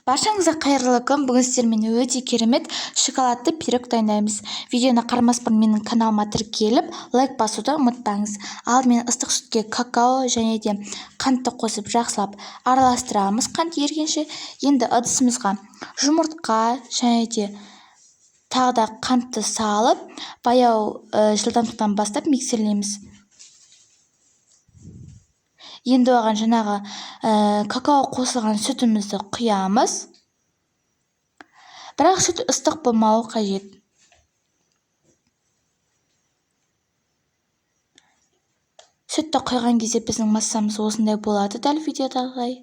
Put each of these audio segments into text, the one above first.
Баршаңызға қайырлы күн. Бүгін сіздермен өте керемет шоколадты пирог дайындаймыз. Видеоны қарамас бұрын менің каналыма тіркеліп, лайк басуды ұмытпаңыз. Алдымен ыстық сүтке какао және де қантты қосып жақсылап араластырамыз, қант ергенше. Енді ыдысымызға жұмыртқа және де тағы да қантты салып, баяу жылдамдықтан бастап миксерлейміз. Енді оған жаңағы какао қосылған сүтімізді құямыз. Бірақ сүт ыстық болмауы қажет. Сүтті құйған кезде біздің массамыз осындай болады, дәл видеодағыдай.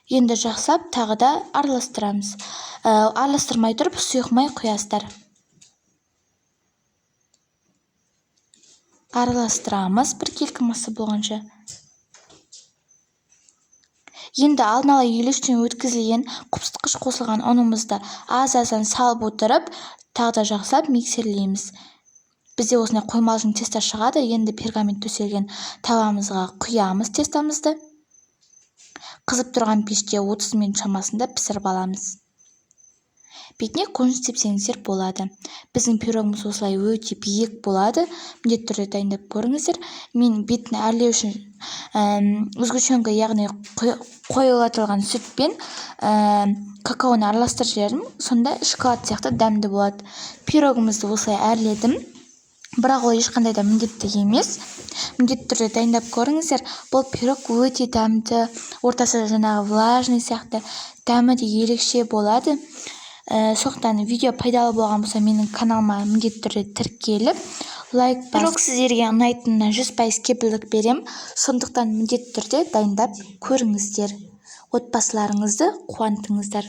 Енді жақсылап тағы да араластырамыз. Араластырмай тұрып сұйық май құясыздар. Араластырамыз біркелкі масса болғанша. Енді алдын ала елештен өткізілген қопсытқыш қосылған ұнымызды аз-аздан салып отырып, тағы да жақсылап миксерлейміз. Бізде осындай қоймалжың тесто шығады. Енді пергамент төселген табамызға құямыз тестомызды. Қызып тұрған пеште 30 минут шамасында пісіріп аламыз. Бетіне күріш сепсеңіздер болады. Біздің пирогымыз осылай өте биік болады. Міндетті түрде дайындап көріңіздер. Мен бетін әрлеу үшін сгущенка, яғни қоюлатылған сүт пен какаоны араластырып жібердім. Сонда шоколад сияқты дәмді болады. Пирогымызды осылай әрледім. Бірақ ол ешқандай да міндетті емес. Міндетті түрде дайындап көріңіздер. Бұл пирог өте дәмді, ортасы жаңағы влажный сияқты, дәмі де ерекше болады. Сондықтан видео пайдалы болған болса, менің каналыма міндетті түрде тіркеліп, лайк басып. Пирог сіздерге ұнайтынына 100% кепілдік берем. Сондықтан міндетті түрде дайындап көріңіздер. Отбасыларыңызды қуантыңыздар.